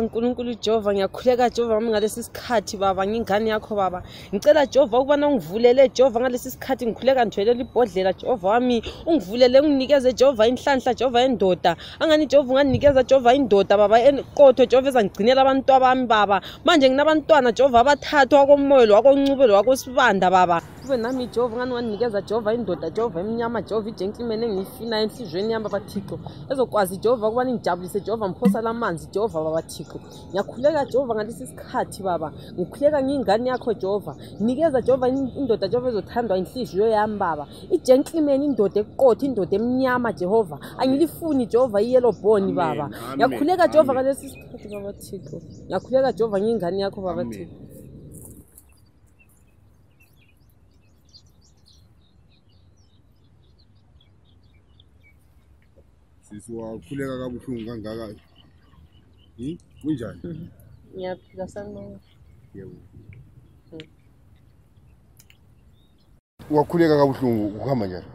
Baba uNkulunkulu Jehova, ngiyakhuleka Jehova wami ngalesi sikhathi baba, ngingane yakho baba. Ngicela Jehova ukubana ungivulele Jehova ngalesi sikhathi, ngikhuleka ngithwelele ibhodlela Jehova wami, ungivulele unginikeze Jehova inhlanhla Jehova endoda. Angani Jehova unganginikeza Jehova indoda baba eqotho Jehova ezangigcinela abantwana bami baba. Manje nginabantwana Jehova abathathu wakoMoyo, wakoNcube, wakoSibanda baba. Kube nami Jehova ngani wanginikeza Jehova indoda Jehova emnyama Jehova igentleman engiyifuna enhliziyweni yami baba Thixo. Ezokwazi Jehova ukuba ngijabulise Jehova ngiphosa lamanzi Jehova baba Thixo. Ngiyakhuleka Jehova ngalesi sikhathi baba, ngikhuleka ngiyingane yakho Jehova. Nikeza Jehova indoda Jehova ezothandwa inhliziyo yami baba. I-gentleman indoda eqotho, indoda emnyama Jehova. Angilifuni Jehova i-yellow bone baba. Ngiyakhuleka Jehova ngalesi sikhathi baba Thixo. Ngiyakhuleka Jehova ngiyingane yakho baba Thixo. Sisi wakhuleka kabuhlungu kangaka. Kunjani? Ngiyaphila sanibona. Yebo. Wakhuleka kabuhlungu ukuhamba njani?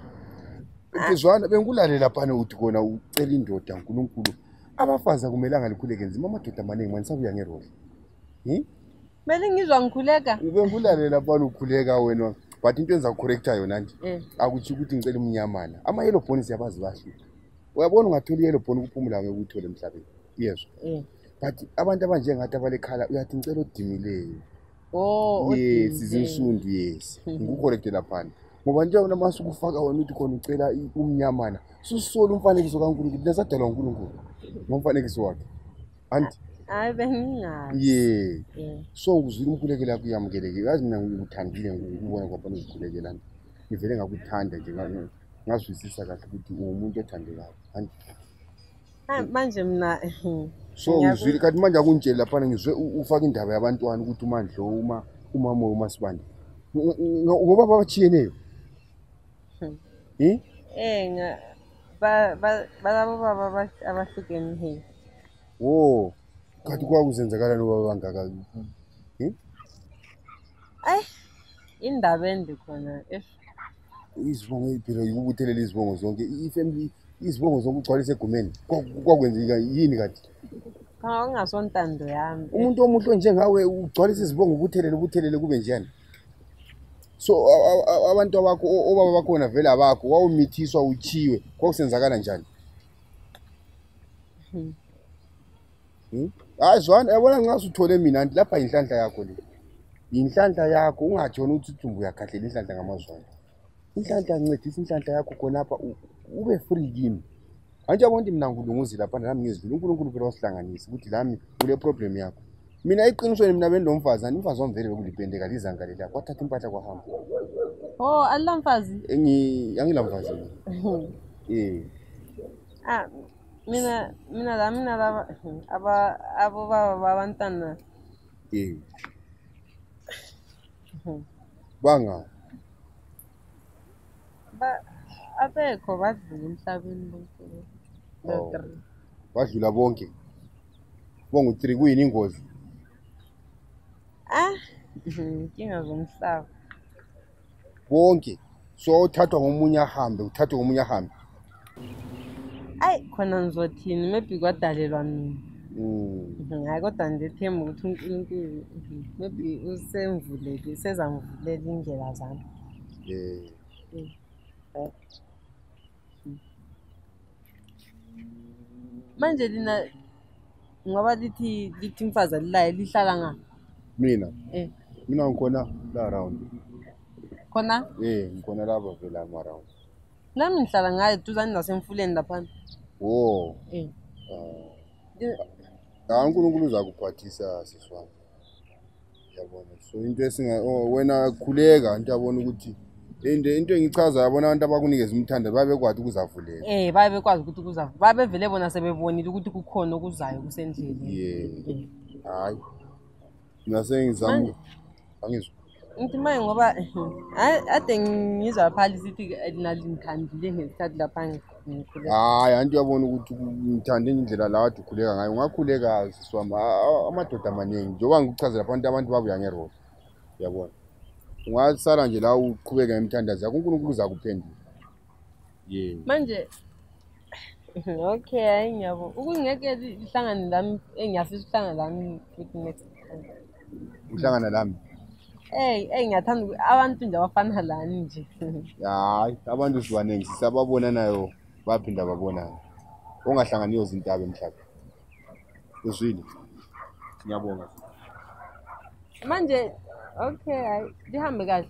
Ngizwana bengikulalela laphana uthi kona ucela indoda uNkulunkulu. Abafazi akumelanga likhuleke nzima, amadoda amaningi manje sabuya ngeroli. Mele ngizwa ngikhuleka. Bengikulalela laphana ukhuleka wena. But into enza correcta yona nje. Akuthi ukuthi ngicela umnyamana. Ama yellow bone siyabazi bahlupha. Uyabona ungathola yellow bone ukuphumula ngeke uthole emhlabeni. Yezwa. But abantu abanjengathi abalekhala uyathi ngicela odimileyo. Oh, yes, izinsundu yes. Ngikucorrecte laphana. Ngoba nje wena mase ukufaka wena uthi khona ucela umnyamana. Susola umfanekiso kaNkulunkulu, lesadalwa uNkulunkulu. Ngomfanekiso wakhe. Anti hayi bengingazi. Yeah. So ngizwile umkhulekela yakho uyamukeleke. Yazi mina ngikuthandile ngikubona kwabona uzikhulekela. Ngivele ngakuthanda nje ngazwisisa kahle ukuthi ungumuntu othandekayo. Anti manje mina so ngizwile kanti manje akuntsheli laphana ngizwe ufaka indaba yabantwana ukuthi uMandlo uma uMamoyo uMasibande ngoba babachiyeneyo. Balabo baba abahlukene. Oh, kanti kwakuzenzakala nobaba bangaka. Ay, indaba ende khona. Izibongo phela ukubuthelela izibongo zonke, ifamily izibongo zonke ugcwalise egumeni. Kwakwenzeka yini kanti? Kungasontando yami. Umuntu omuhle njengawe ugcwalise izibongo ubuthelele ubuthelele kube njani? So abantu abakho obaba bakhona vele abakho wawumithiswa uchiwe kwakusenzakala njani? Hayi zwana yabona nxa usuthole mina anti lapha inhlanhla yakho le. Inhlanhla yakho ungatshona ukuthi uthumbu uyakhahlela inhlanhla ngamazwana. Inhlanhla ncedisa inhlanhla yakho khonapha ube free kimi. Manje yabona ukuthi mina ngilunguzile lapha nami ngizidlula uNkulunkulu phela wasihlanganisa ukuthi lami kule problem yakho. Mina eqinisweni mina benilomfazi ani umfazi wami vele bekulipendeka lizanga leli kwathatha impahla kwahamba. Oh, alamfazi? Angilamfazi mina. Ah, mina la mina laba aba abo baba babantwana. Banga. Ba abekho badlula emhlabeni bonke. Badlula bonke. Bongu 3 kuyini ingozi? Ah, inkinga zomhlaba. Bonke. So uthathwa ngomunye ahambe, uthathwa ngomunye ahambe. Ay, khona ngizothini maybe kwadalelwa mina. Hayi kodwa ngithemba ukuthi uNkulunkulu maybe usemvulele, sezamvulela indlela zami. Manje lina ngoba lithi umfazi alilaye lihlala nga? Mina? Mina ngikhona la round. Khona? Ngikhona lapha vele ama round. Nami ngihlala ngayo duzane nasemfuleni laphana. Oh. uNkulunkulu uzakuphathisa sisi wami. Yabona. So into esinga wena khuleka into yabona ukuthi into engichaza yabona abantu abakunikeza umthando babekwazi ukuzavuleka. Babekwazi ukuthi kuzavuleka. Babevele bona sebebonile ukuthi kukhona okuzayo kusendleleni. Hayi. Mina sengizama angizwa. Ngithi manje ngoba ade ngizwa phali sithi nalingithandile ngesikhathi lapha ngikhuleka. Hayi anti uyabona ukuthi ngithande indlela la kade ukhuleka ngayo. Ungakhuleka sisi wami amadoda amaningi njengoba ngikuchazela abantu abantu babuya ngeroli. Uyabona. Ungasala nje la uqhubeka ngemithandazo yakho uNkulunkulu uzakuphendula. Manje Okay, hayi ngiyabonga. Ukungeke lihlangane lami, engiyafisa ukuhlangana lami futhi next time. Uhlangana lami? Ey, ey ngiyathanda abantu nje abafana lani nje. Hayi, abantu sibaningi sisababonanayo baphinda babonana. Ongahlanganiyo zintaba emhlabeni. Uzwile? Ngiyabonga. Manje okay, hayi lihambe kahle.